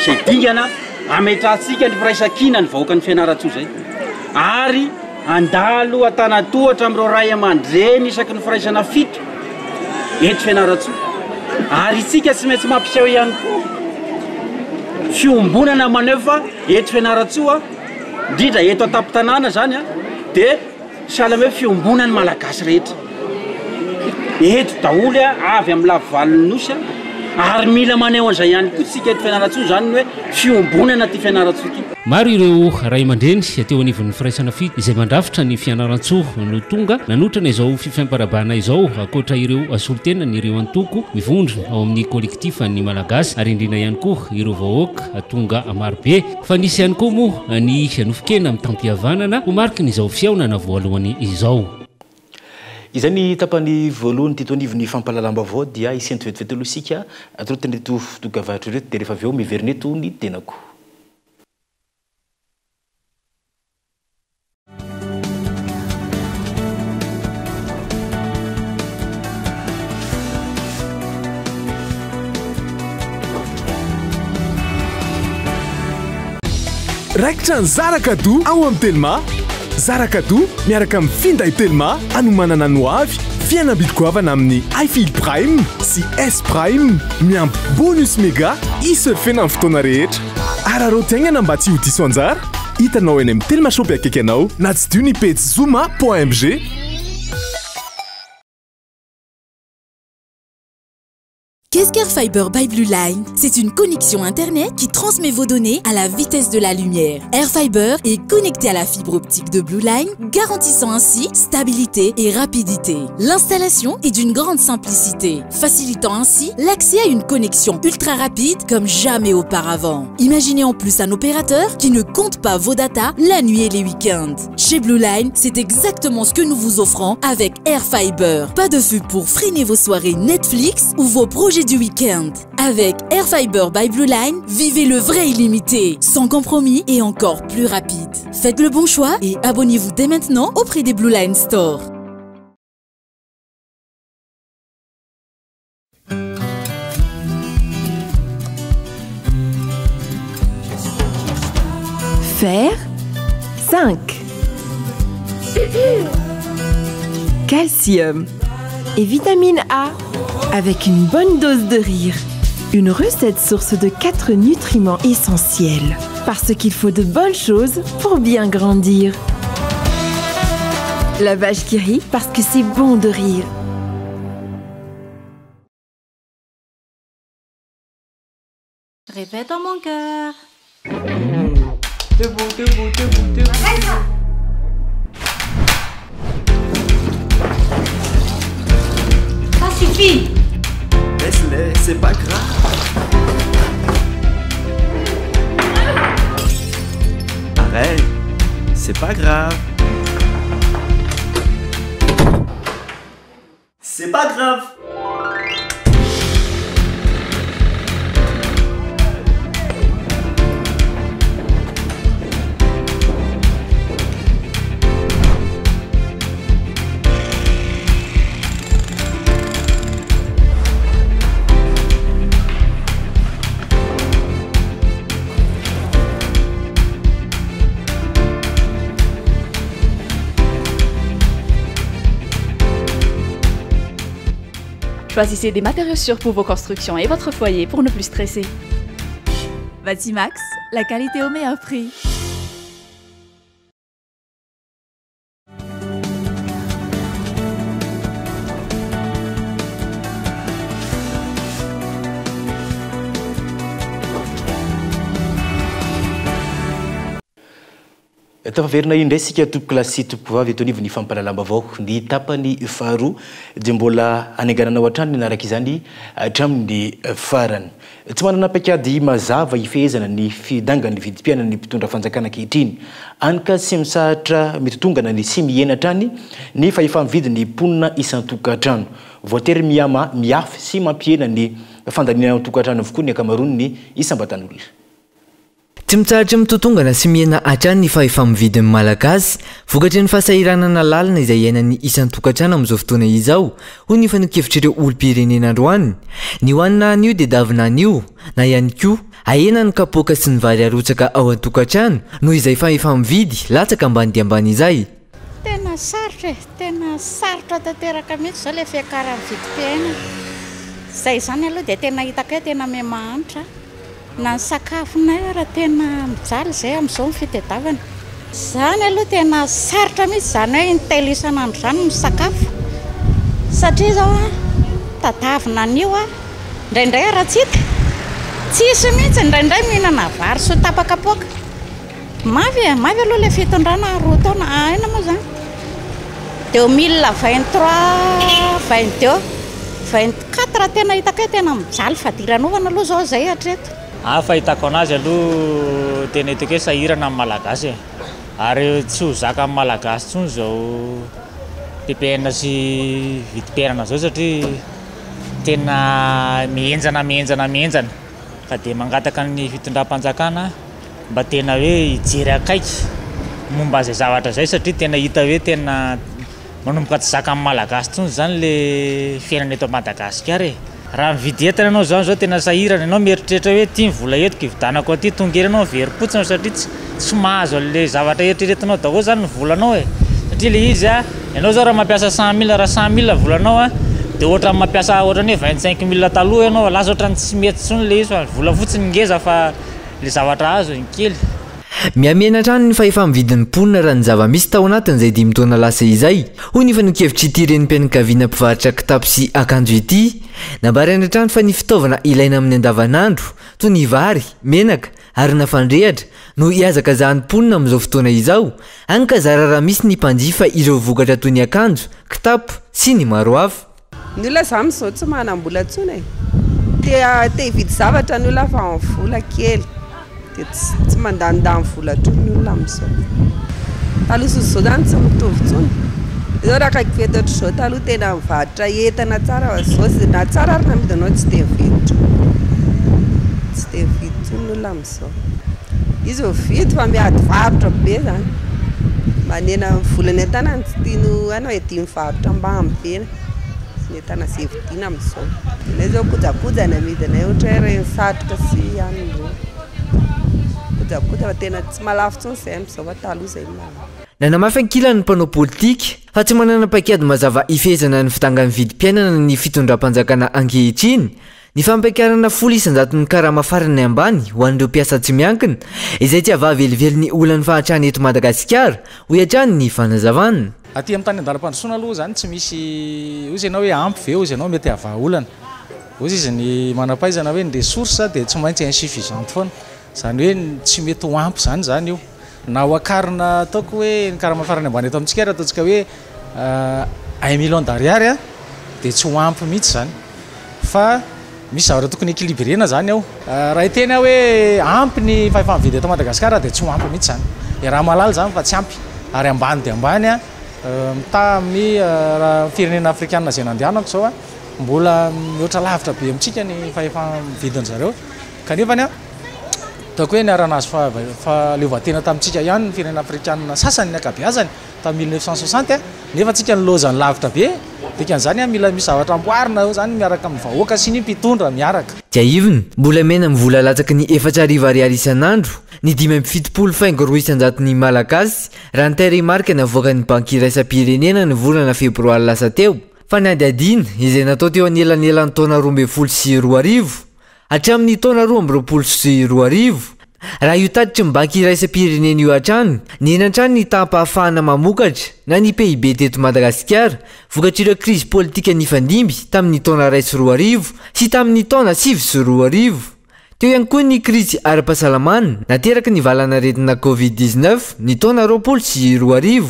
izay dingana hametrahantsika ny firaisankina ny vahoakan'i Fianarantsoa izay, ary handalo an-tanan-tohatra amin'ireo ray aman-dreny isaky ny firaisana fito eto Fianarantsoa, ary isika tsy maintsy mampiseho ihany koa fiombonana maneho fa Eto Fianarantsoa, indrindra eto an-tampon-tanàna izany dia sahala amin'ny hoe fiombonan'ny Malagasy rehetra. Eto daholo avy amin'ny lafivalon'ny Nosy ary mila maneho an'izay ihany koa isika eto Fianarantsoa izany ny hoe fiombonana ity Fianarantsoa ity. Maro ireo ray aman-dreny teo anivon'ny firaisana fito izay mandrafitra ny Fianarantsoa no tonga nanotrana izao fifampiarahabana izao ankoatra ireo solontenan'ireo antoko mivondrona ao amin'ny kolektifan'ny Malagasy ary indrindra ihany koa ireo vahoaka Tonga marobe fa nisy ihany koa moa ny nofon-kena mitam-pihavanana ho mariky ny izao fihaonana voalohany izao. Izay ny tapany voalohany teto anivon'ny fampahalalam-baovao dia hisento vetivety aloha isika atolotin'ireto dokavarotra ireto dia rehefa avy eo miverina eto ny tenako. Raikitra ny Zara Cadeau ao amin'ny Telma. Zara Cadeau miaraka amin'ny finday Telma hanomanana ny hoavy, fihenam-bidy goavana amin'ny iFeel Prime sy S Prime, miampy bonus mega hi-surfer-na amin'ny fotoana rehetra. Araraoty haingana mba tsy ho diso anjara. Hitanao eny amin'ny Telma Shop akaiky anao na tsidiho ny pejy zoma point mg. Qu'est-ce qu'Air Fiber by Blue Line C'est une connexion Internet qui transmet vos données à la vitesse de la lumière. Air Fiber est connecté à la fibre optique de Blue Line, garantissant ainsi stabilité et rapidité. L'installation est d'une grande simplicité, facilitant ainsi l'accès à une connexion ultra rapide comme jamais auparavant. Imaginez en plus un opérateur qui ne compte pas vos datas la nuit et les week-ends. Chez Blue Line, c'est exactement ce que nous vous offrons avec Air Fiber. Pas de feu pour freiner vos soirées Netflix ou vos projets du week-end. Avec Air Fiber by Blue Line, vivez le vrai illimité, sans compromis et encore plus rapide. Faites le bon choix et abonnez-vous dès maintenant auprès des Blue Line Store. Fer 5. Calcium et vitamine A avec une bonne dose de rire. Une recette source de 4 nutriments essentiels. Parce qu'il faut de bonnes choses pour bien grandir. La vache qui rit parce que c'est bon de rire. Répète dans mon cœur. Debout, debout, debout, debout. Ça suffit. Laisse-les, c'est pas grave. Arrête, c'est pas grave. C'est pas grave. Choisissez des matériaux sûrs pour vos constructions et votre foyer pour ne plus stresser. Batimax, la qualité au meilleur prix. Tafaverina indray isika tompokolahy sy tompokovavy eto anivon'ny fampahalalam-baovao. Ny tapany faharoa dia mbola hanengananao hatrany ny hanaraka izany hatramin'ny farany. Tsy manana paikady mazava hifehezana ny fidangan'ny vidim-piainan'ny mpitondra fanjakana ankehitriny. Hany ka tsy mitsahatra mitotongana ny sy mihena hatrany ny fahefa-mividin'ny mponina isan-tokantrano. Voatery mihama mihafy sy mampihena ny fandaniana ao an-tokantrano avokoa ny ankamaroan'ny isam-batan'olona. Tsy mitsahatra mitotongana sy mihena hatrany ny fahefa-mividin'ny Malagasy, vokatry ny fahasahiranana lalina izay iainan'ny isan-tokantrano amin'izao fotoana izao, hoy ny fanehoan-kevitr'ireo olom-pirenena androany. Ny hohanina anio dia davina anio, na ihany koa, ahena ny kapoaka sy ny vary arotsaka ao an-tokantrano, noho izay fahefa-mividy latsaka ambany dia ambany izay. Tena sarotra e! Tena sarotra tanteraka mihitsy izao ilay fiakaran'ny vidim-piainana. Izay izany aloha dia tena hitako hoe tena miha-mahantra. Na ny sakafonay ara tena mijaly izay amin'izao ny fitadiavana. Izany aloha tena sarotra mihitsy izany hoe in-telo isan'andro izany misakafo. Satria izao an, tadiavina an'io an, indraindray ara tsy hita. Tsisy mihitsy, indraindray mihinana vary sy tapa-kapoaka. Mafy e, mafy aloha ilay fitondrana roa taona, aina moa izany? 2023, 22, 24 tena hitako hoe tena mijaly fadiranovana aloha izao izay hatreto. Ah fahitako anazy aloha tena hitako hoe sahirana ny malagasy e! Ary tsy ho zakan'ny malagasy intsony izao ppn sy vidim-piainana izao satria tena mihenjana mihenjana mihenjana ka dia mangataka ny fitondram-panjakana mba tena hoe hijery akaiky momba an'izay zavatra izay satria tena hita hoe tena manomboka tsy zakan'ny Malagasy intsony izany le fiainana eto Madagasikara e. Raha mividy entana ianao izany izao tena sahirana, ianao mieritreritra hoe ity ny vola entiko hividanako an'ity, tonga ery ianao miverim-potsiny satria tsy tsy mahazo an'le zavatra eritreretinao daholo izany ny volanao e. Satria le izy a, ianao izao raha mampiasa 100000, raha 100000 ny volanao a, dia ohatran'ny mampiasa ohatran'ny hoe 25000 taloha ianao, lasa ohatran'ny tsy mety intsony le izy fa ny vola fotsiny ngeza fa Le zavatra azo ny kely. Mihamihena hatrany ny fahefa-mividin'ny mponina raha ny zava-misy tao anatin'izay dimy taona lasa izay, hoy ny fanehoan-kevitr'ity renim-pianakaviana mpivarotra kitapo sy akanjo ity. Nambarany hatrany fa ny fitaovana ilaina amin'ny andavanandro, toy ny vary, menaka, arina fandrehatra, no ihazakazahan'ny mponina amin'izao fotoana izao, hany ka zara raha misy ny mpanjifa ireo vokatra toy ny akanjo, kitapo, sy ny maro hafa. Ny olona za amizao tsy manambola tsony e! Te te hividy zavatra ny olona fa ny vola kely de tsy tsy mandanindany vola tsony ny olona amizao. Taloha sy zao zany tsy mitovy tsony. Zao raha akaiky fety ohatr'izao taloha tena mivarotra entana tsara fa zao ze na tsara ary ny amidinao tsy de mividy tsony. Tsy de mividy tsony ny olona amizao. Izy mividy fa miady varotra be zany. Manena ny volany an-tanany tsy tiany ho any hoe dia mivarotra ambany be ny entana izay vidiana amin'izao. Ny anay izao kojakoja ny amidinay ohatra hoe ireny satroka sy hanina ireny. Kojakoja fa tena tsy mahalafo intsony izahay amin'izao fa taloha izahay mahalafo. Nanamafy ankilany ny mpanao politika fa tsy manana paikady mazava hifehezana ny fidangan'ny vidim-piainana ny fitondram-panjakana ankehitriny Ny fampiakarana 10% ny karama farany ambany ho an'ireo mpiasa tsy miankina, izay tsy havaha velively ny olan'ny fahantrana eto Madagasikara, hoy hatrany ny fanazavana. Aty amin'ny tany andalam-pandrosoana aloha izany tsy misy, hozy ianao hoe ampy ve hozy ianao mety havaha olana. Hozy izy ny manam-pahaizana hoe ny ressource dia tsy maintsy insuffisante foana. Izany hoe tsy mety ho ampy izany izany io. Na ho akarina ataoko hoe ny karama farany ambany eto amintsika ary ataontsika hoe un million d'ariary dia tsy ho ampy mihitsy izany. Fa misy zavatra tokony equilibrena zany ao. Raha hiteny aho hoe ampy ny fahefa-mividy eto Madagasikara dia tsy ho ampy mihitsy izany. Iaraha-mahalala izany fa tsy ampy. Ary ambany dia ambany mitaha amin'ny firenena afrikana izay nandehanako izao, mbola mihoatra lavitra be amintsika ny fahefa-mividin-dry zareo. Kanefa ataoko hoe niara-nahazo fahaleovantena tamintsika ihany ny firenena afrikana sasany ny ankabeazany. Tamin'ny 1960 nefa tsika nilaozany lavitra be, dikan'izany mila misy zavatra amboarina eo zany miaraka amin'ny vahoaka sy ny mpitondra miaraka. Tsiahivina, mbola mena amin'ny vola latsaky ny 4000 ariary isan'andro ny 75 faingo roa isan-jaton'ny Malagasy, raha ny tarehimarika navoakan'ny Banky iraisam-pirenena ny volana febroary lasa teo. Fanadihadiana izay natao teo anelanelan'ny taona 2012 hatramin'ny taona 2022. Raha io tatitry ny Banky iraisam-pirenena io hatrany, nihena hatrany ny taham-pahafahana mamokatra na ny PIB teto Madagasikara vokatr'ireo krizy politika nifandimby tamin'ny taona 2001 sy tamin'ny taona 2009. Teo ihany koa ny krizy ara-pahasalamana nateraky ny valanaretina Covid 19 ny taona 2020.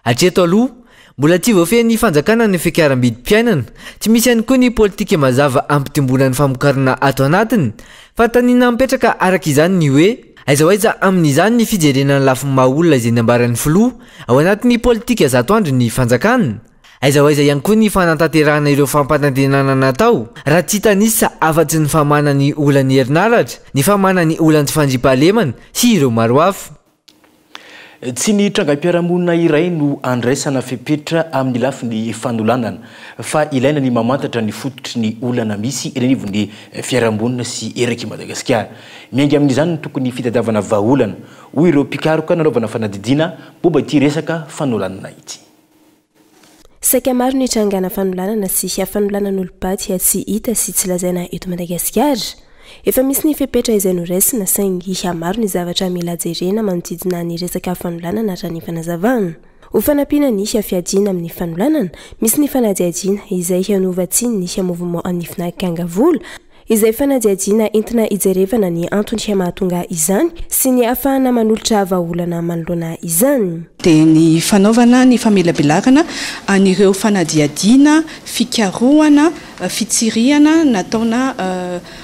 Hatreto aloha, mbola tsy voafehin'ny fanjakana ny fiakaram-bidim-piainana. Tsy misy ihany koa ny politika mazava hampitomboana ny famokarana ato anatiny. Fanontaniana mipetraka araka izany ny hoe, aiza ho aiza amin'izany ny fijerena ny lafiny maha olona izay nambaran'ny filoha ao anatin'ny politika zato andro ny fanjakana? Aiza ho aiza ihany koa ny fanatanterahana ireo fampanantenana natao raha tsy hitanisa afa-tsy ny famahana ny olan'ny herinaratra, ny famahana ny olan'ny tsy fandriampahalemana sy ireo maro hafa. Tsy ny trangam-piarahamonina iray no andraisana fepetra amin'ny lafiny fanolanana, fa ilaina ny mamantatra ny fototry ny olana misy eny anivon'ny fiarahamonina sy erak'i Madagasikara. Miainga amin'izany ny tokony fitadiavana vahaolana, hoy ireo mpikaroka nanaovana fanadihadiana momba ity resaka fanolanana ity. Saika maro ny trangana fanolanana sy fanolanan'olom-paty tsy hita sy tsy lazaina eto Madagasikara. Efa misy ny fepetra izay noraisina saingy maro ny zavatra mila jerena manodidina ny resaka fanolanana raha ny fanazavana. Ho fanampiana ny fiadiana amin'ny fanolanana, misy ny fanadihadiana izay novatsian'ny Mouvement an'ny Fnac Angavola, Izay fanadihadiana entina hijerevana ny antony mahatonga izany sy ny ahafahana manolotra vahaolana manoloana izany. Dia ny fanaovana ny famelabelarana an'ireo fanadihadiana, fikarohana, fitsirihana nataona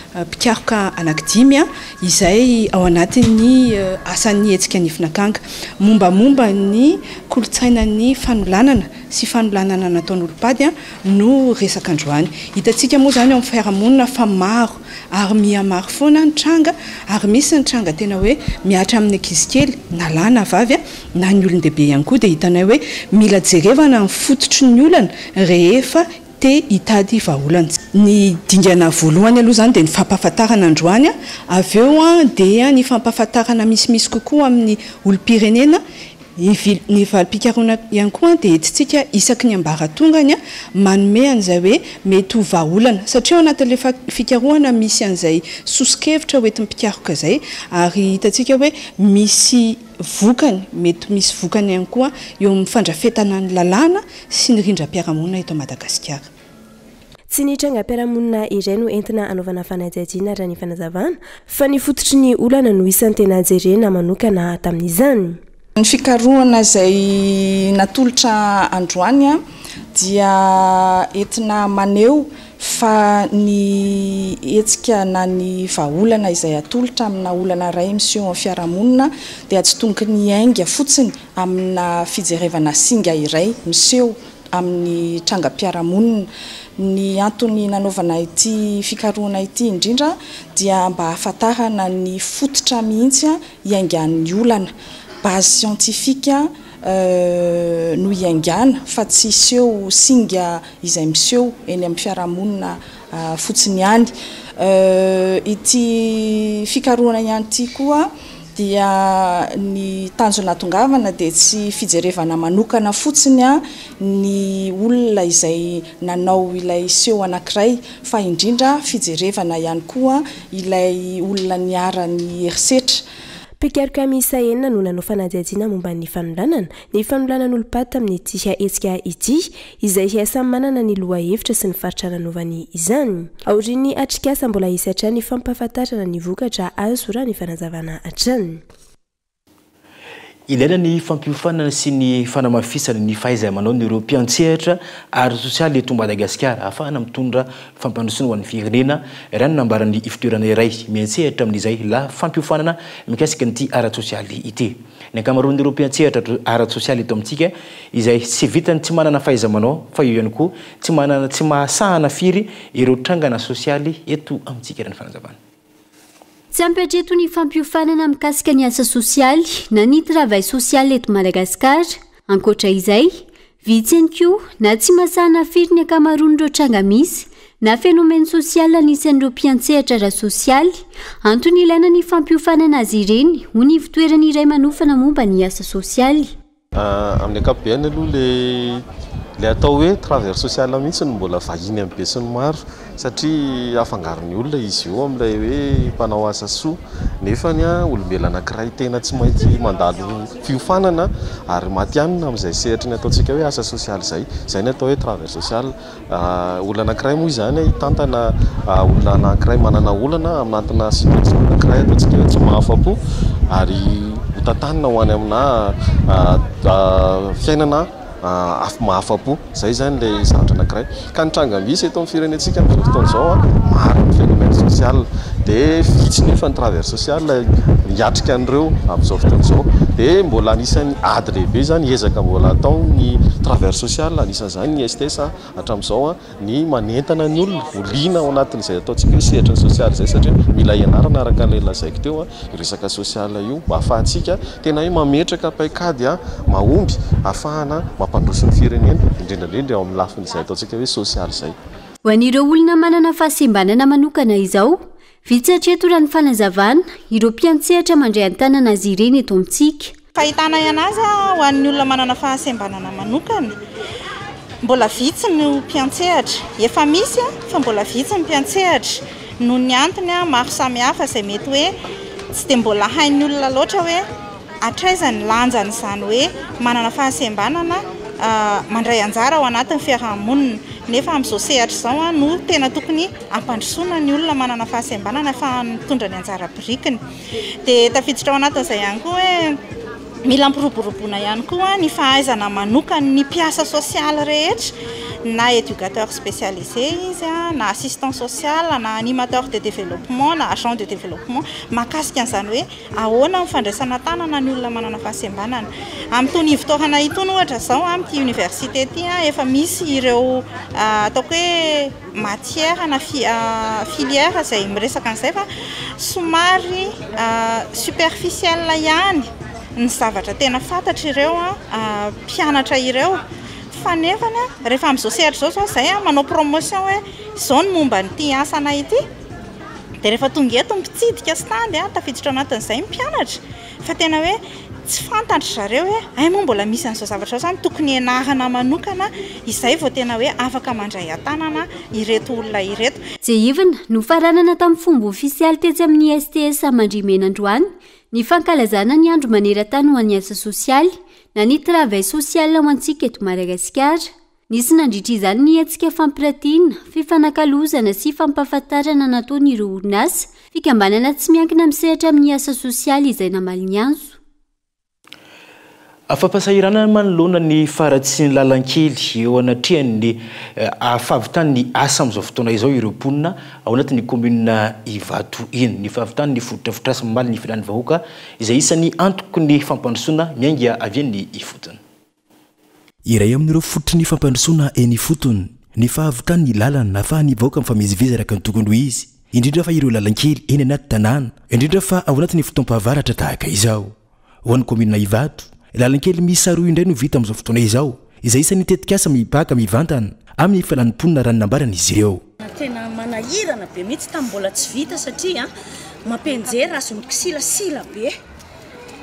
mpikaroka anankidimy izay ao anatin'ny asan'ny hetsika Nifin'Akanga mombamomba ny kolontsainan'ny fanolanana sy fanolanana nataon'olom-pady no resaka androany. Hitantsika moa izany eo amin'ny fiarahamonina fa maro ary miha-maro foana ny tranga ary misy ny tranga tena hoe mihatra amin'ny ankizy kely na lahy na vavy na ny olon-dehibe ihany koa dia hitanay hoe mila jerevana ny fototry ny olana rehefa te hitady vahaolana. Ny dingana voalohany aloha izany dia ny fampahafantarana androany, avy eo dia ny fampahafantarana misimisy kokoa amin'ny olom-pirenena Ny ny valim-pikarohana ihany koa dia entintsika isaky ny ambaratongany manome an'izay hoe mety ho vahaolana satria ao anatin'ilay fikarohana misy an'izay soso-kevitra ho entin'ny mpikaroka izay ary hitantsika hoe misy vokany, mety misy vokany ihany koa eo amin'ny fandrafetana ny lalàna sy ny rindram-piarahamonina eto Madagasikara. Tsy ny trangam-piarahamonina iray no entina hanaovana fanadihadiana raha ny fanazavana, fa ny fototry ny olana no isan'ny tena jerena manokana tamin'izany. Ny fikarohana izay natolotra androany dia entina maneho fa ny hetsika na ny vahaolana izay atolotra amina olana iray miseho amin'ny fiarahamonina dia tsy tokony hiainga fotsiny amina fijerevana singa iray miseho amin'ny trangam-piarahamonina. Ny antony nanaovana ity fikarohana ity indrindra dia mba hahafantarana ny fototra mihitsy hiaingan'ny olana. Base scientifique no hiaingàna fa tsy seho singa izay miseho eny amin'ny fiarahamonina fotsiny ihany. Ity fikarohana ihany ity koa dia ny tanjona hahatongavana dia tsy fijerevana manokana fotsiny ny olona izay nanao ilay seho anankiray fa indrindra fijerevana ihany koa ilay olona niharan'ny herisetra. Mpikaroka miisa enina no nanao fanadihadiana momba ny fanolanana, ny fanolanan'olom-paty tamin'ity hetsika ity, izay samy manana ny lohahevitra sy ny faritra nanaovany izany. Aorian'ny atrikasa, mbola hisy hatrany fampahafantarana ny vokatra azo raha ny fanazavana hatrany. Ilaina ny fampiofanana sy ny fanamafisana ny fahaiza-manaon'ireo mpiantsehatra ara-tsosialy eto Madagasikara ahafahana mitondra fampandrosoana ho an'ny firenena, raha ny nambaran'ny ivotoerana iray miantsehatra amin'izay la fampiofanana mikasika an'ity ara-tsosialy ity. Ny ankamaroan'ireo mpiantsehatra ara-tsosialy eto amintsika izay tsy vitan'ny tsy manana fahaiza-manao fa eo ihany koa tsy manana tsy mahasahana firy ireo trangana sosialy eto amintsika raha ny fanazavana. Tsy ampy hatreto ny fampiofanana mikasika ny asa sosialy na ny travail social eto Madagasikara. Ankoatra izay, vitsy ihany koa na tsy masahana firy ny ankamaroan'ireo tranga misy na phénomène social anisan'ireo mpiantsehatra ara-sosialy. Antony ilaina ny fampiofanana azy ireny, hoy ny ivontoerana iray manofana momba ny asa sosialy. Amin'ny ankapobeny aloha ilay Ilay atao hoe travailleur social mihitsy no mbola vahiny amin'ny besinimaro satria afangaron'ny olona izy io amin'ilay hoe mpanao asa soa nefany olombelona anankiray tena tsy maintsy mandalo fiofanana ary matihanina amin'izay sehatry ny ataontsika hoe asa sosialy izay. Izay ny atao hoe travailleur social. Olona anankiray moa izany hitantana olona anankiray manana olana anatina situation anankiray ataontsika hoe tsy mahafa-po ary hotantanina ho any amina fiainana mahafa-po. Izay izany ilay zavatra anankiray. Ka ny tranga misy eto amin'ny firenentsika amin'izao fotoana izao, maro ny phénomène social dia vitsy nefa ny travailleur social hiatrika an'ireo amin'izao fotoana izao. Dia mbola anisan'ny ady lehibe izany, ezaka mbola atao ny travailleur social, anisan'izany ny STS hatramin'izao, ny manentana ny olona ho liana ao anatin'izay ataontsika hoe sehatra ny sosialy izay satria mila ianarana araka an'ilay lazaiko teo io resaka sosialy io mba ahafahantsika tena hoe mametraka paikady mahomby ahafahana mampandroso ny firenena indrindra indrindra eo amin'ny lafin'izay ataontsika hoe sosialy izay. Ho an'ireo olona manana fahasembanana manokana izao, vitsy hatreto raha ny fanazavana, ireo mpiantsehatra mandray an-tanana azy ireny eto amintsika. Fahitanay anazy ho an'ny olona manana fahasembanana manokana, mbola vitsy no mpiantsehatra. Efa misy fa mbola vitsy ny mpiantsehatra noho ny antony maro samihafa izay mety hoe tsy dia mbola hain'ny olona loatra hoe hatraiza ny lanjan'izany hoe manana fahasembanana mandray anjara ao anatin'ny fiaraha-monina. Nefa amin'izao sehatra izao no tena tokony hampandrosoana ny olona manana fahasembanana ahafahany mitondra ny anjara birikiny. Dia tafiditra ao anatin'izay ihany koa hoe mila ampiroboroboana ihany koa ny fahaizana manokan'ny mpiasa sosialy rehetra na éducateur spécialisé izy na assistant social na animateur de développement na agent de développement mahakasika an'izany hoe ahoana ny fandraisana tanana ny olona manana fahasembanana. Amin'itony ivon-toerana itony ohatra izao amin'ity université ity efa misy ireo ataoko hoe matière na filière izay miresaka an'izay fa somary superficiel ihany ny zavatra tena fantatr'ireo mpianatra ireo fa nefany rehefa amin'izao sehatra izao izao izay manao promotion hoe izao ny momba an'ity asanay ity dia rehefa tonga eto ny mpitsidika stand tafiditra ao anatin'izay ny mpianatra fa tena hoe tsy fantatry zareo hoe hay moa mbola misy an'izao zavatra izao izany tokony hianarana manokana izay vao tena hoe afaka mandray an-tanana ireto olona ireto. Tsiahivina, nofaranana tamin'ny fomba ofisialy tetsy amin'ny STS Mandrimena androany ny fankalazana ny andro maneran-tany ho an'ny asa sosialy na ny travail social ho antsika eto Madagasikara. Nisy nandritra izany ny hetsika fampiratiana, fifanakalozana sy fampahafantarana nataon'ireo orinasa, fikambanana tsy miankina misehatra amin'ny asa sosialy izay namaly ny antso. Afa-pahasahiranana manoloana ny faharatsian'ny lalan-kely eo anatrehan'ny fahavitan'ny asa amin'izao fotoana izao ireo mponina ao anatin'ny kaominina Ivato iny. Ny fahavitan'ny fotodrafitrasa mamaly ny filan'ny vahoaka izay isan'ny antoky ny fampandrosoana miainga avy eny ifotony. Iray amin'ireo fototry ny fampandrosoana eny ifotony ny fahavitan'ny lalana ahafahan'ny vahoaka mifamezivezy araka ny tokony ho izy, indrindra fa ireo lalan-kely eny anaty tanàna, indrindra fa ao anatin'ny fotoam-pahavaratra tahaka izao. Ho an'ny kaominina Ivato, lalan-kely miisa roa indray no vita amin'izao fotoana izao, izay isan'ny tetikasa mipaka mivantana amin'ny fialan'ny mponina raha ny nambaran'izy ireo. Tena manahirana be mihitsy tamin'ny mbola tsy vita satria mampianjera azy mikisilasila be.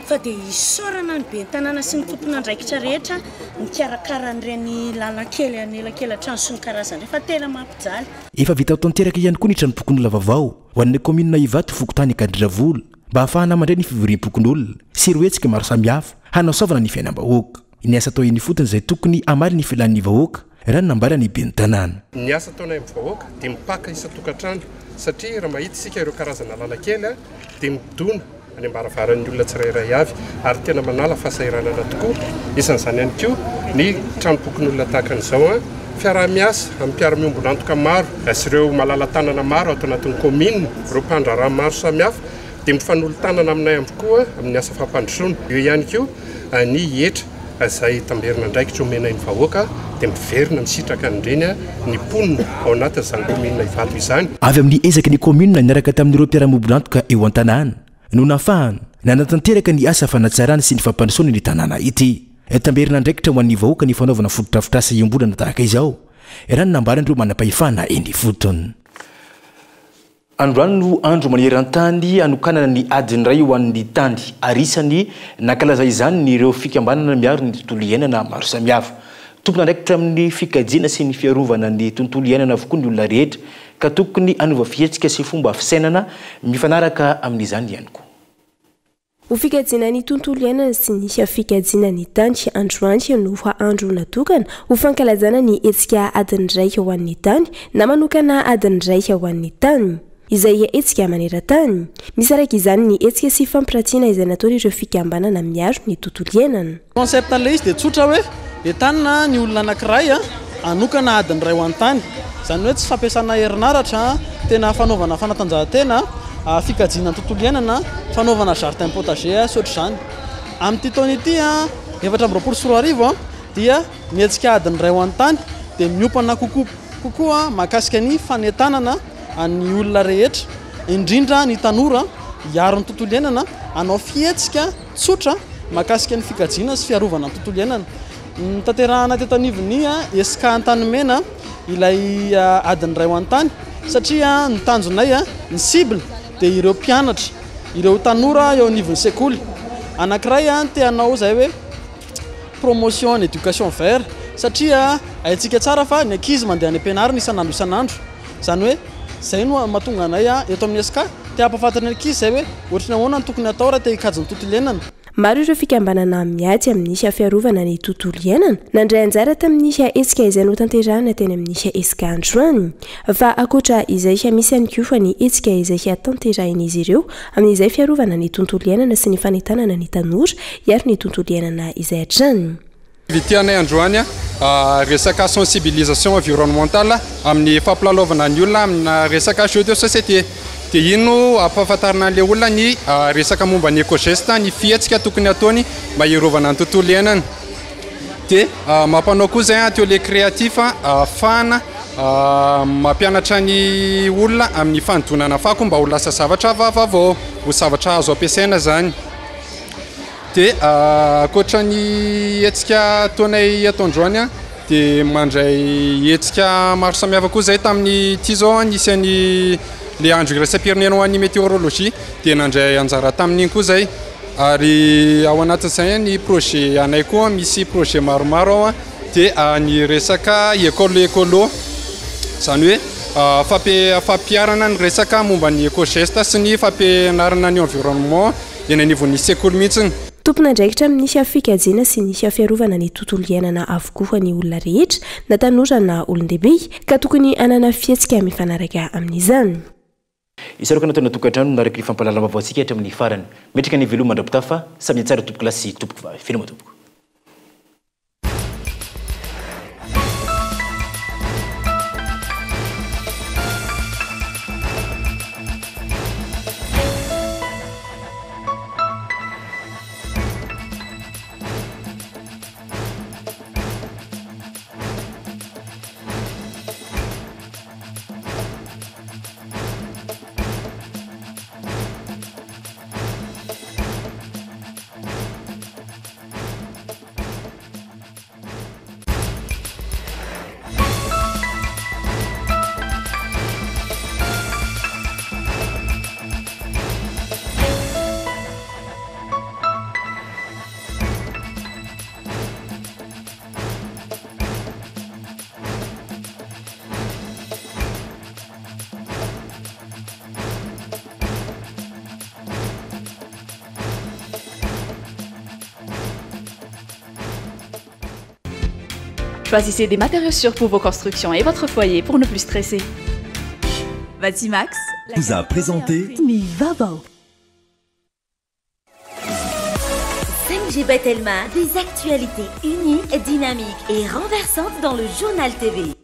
Fa dia isaorana ny ben'ny tanàna sy ny tompon'andraikitra rehetra nikarakara an'ireny lalan-kely anelakelan-trano sy ny karazany ireny fa tena mampijaly. Efa vita tanteraka ihany koa ny tranompokonolona vaovao ho an'ny kaominina Ivato fokontany Ankadindravola mba hahafahana mandray ny fivoriam-pokonolona sy ireo hetsika maro samihafa hanasoavana ny fiainam-bahoaka. Ny asa atao eny ifotony izay tokony hamaly ny filan'ny vahoaka raha ny nambaran'ny ben'ny tanàna. Ny asa ataonay amin'ny vahoaka dia mipaka isan-tokantrano satria raha mahita isika ireo karazana lalan-kely dia midona any am-baravaran'ny olona tsirairay avy ary tena manala fahasahiranana tokoa. Isan'izany ihany koa ny tranompokonolona tahaka an'izao, fiaraha-miasa amin'ny mpiara-miombon'antoka maro sy ireo malala-tanana maro ato anatin'ny kaominina, ireo mpandraharaha maro samihafa dia mifanolo-tanana aminay avokoa amin'ny asa fampandrosoana. Eo ihany koa ny hetra izay tamberin'andraikitra omenay ny vahoaka dia miverina misitraka an'ireny ny mponina ao anatin'izany kaominina Ivato izany. Avy amin'ny ezaky ny kaominina niaraka tamin'ireo mpiara-miombon'antoka eo an-tanàna no nahafahana nanatanteraka ny asa fanatsarana sy ny fampandrosoana ny tanàna ity. Tamberin'andraikitra ho an'ny vahoaka ny fanaovana fotodrafitrasa iombonana tahaka izao, raha ny nambaran'ireo manam-pahefana eny ifotony. Androany no andro maneran-tany hanokanana ny adiny iray ho an'ny tany ary isan'ny nankalaza izany ny ireo fikambanana miaro ny tontolo iainana maro samihafa. Tompon'andraikitra amin'ny fikajiana sy ny fiarovana ny tontolo iainana avokoa ny olona rehetra ka tokony hanova fihetsika sy fomba fisainana mifanaraka amin'izany ihany koa. Ho fikajiana ny tontolo iainana sy ny fikajiana ny tany, androany no andro natokana ho fankalazana ny hetsika adiny iray ho an'ny tany na manokana adiny iray ho an'ny tany. Izay hetsika maneran-tany. Misy araka izany ny hetsika sy fampiratiana izay nataon'ireo fikambanana miaro ny tontolo iainana. Concept an'ilay izy dia tsotra hoe entanina ny olona anankiray hanokana adiny iray ho an'ny tany. Izany hoe tsy fampiasana herinaratra, tena fanaovana fanatanjahantena, fikajiana ny tontolo iainana, fanaovana jardin potager sy ohatr'izany. Amin'ity taona ity 2024 dia ny hetsika adiny iray ho an'ny tany dia miompana kokoa kokoa mahakasika ny fanentanana ny olona rehetra, indrindra ny tanora hiaro ny tontolo iainana, hanao fihetsika tsotra mahakasika ny fikajiana sy fiarovana ny tontolo iainana. Notanterahana teto anivon'ny Esca Antanimena ilay adiny iray ho an'ny tany satria ny tanjonay, ny cible dia ireo mpianatra, ireo tanora eo anivon'ny sekoly. Anankiray te hanao izay hoe promotion ny éducation vert satria haintsika tsara fa ny ankizy mandeha any am-pianarana isan'andro isan'andro. Izany hoe izay no mahatonga anay eto amin'ny Esca te hampahafantatra ny ankizy izay hoe ohatry ny ahoana no tokony hatao raha te hikajy ny tontolo iainana. Maro ireo fikambanana miady amin'ny fiarovana ny tontolo iainana nandray anjara tamin'ny hetsika izay notanterahina teny amin'ny Esca androany. Fa ankoatra izay misy ihany koa ny hetsika izay tanterahin'izy ireo amin'izay fiarovana ny tontolo iainana sy ny fanentanana ny tanora hiaro ny tontolo iainana izay hatrany. Vitianay androany resaka sensibilisation environnementale amin'ny fampilalaovana ny olona amina resaka jeu de société. Dia iny no ampahafantarina an'ilay olona ny resaka momba ny éco-geste, ny fihetsika tokony hataony mba hiarovana ny tontolo iainana. Dia mampanao koa izay atelier créatif ahafahana mampianatra ny olona amin'ny fanodonana fako mba ho lasa zavatra vaovao, ho zavatra azo ampiasaina izany. Dia ankoatra ny hetsika ataonay eto androany dia mandray hetsika maro samihafa koa izay. Tamin'ity izao nisy an'ny le andro iraisam-pirenena ho an'ny météorologie dia nandray anjara tamin'iny koa izay. Ary ao anatin'izay ny projet anay koa misy projet maromaro ao dia ny resaka école écolo izany hoe fampiharana ny resaka momba ny éco-geste sy ny fampianarana ny environnement eny anivon'ny sekoly mihitsy. Tompon'andraikitra amin'ny fikajiana sy ny fiarovana ny tontolo iainana avokoa ny olona rehetra, na tanora na olon-dehibe, ka tokony hanana fihetsika mifanaraka amin'izany. Isaorako anao tena tokantrano nanaraka ny fampahalalam-baovaontsika hatramin'ny farany. Metraka ny veloma mandra-pitafa, samia tsara tompokolahy sy tompokovavy. Veloma tompoko. Choisissez des matériaux sûrs pour vos constructions et votre foyer pour ne plus stresser. Batimax vous a présenté Mi Vavao. 5G Batelma, des actualités uniques, dynamiques et renversantes dans le journal TV.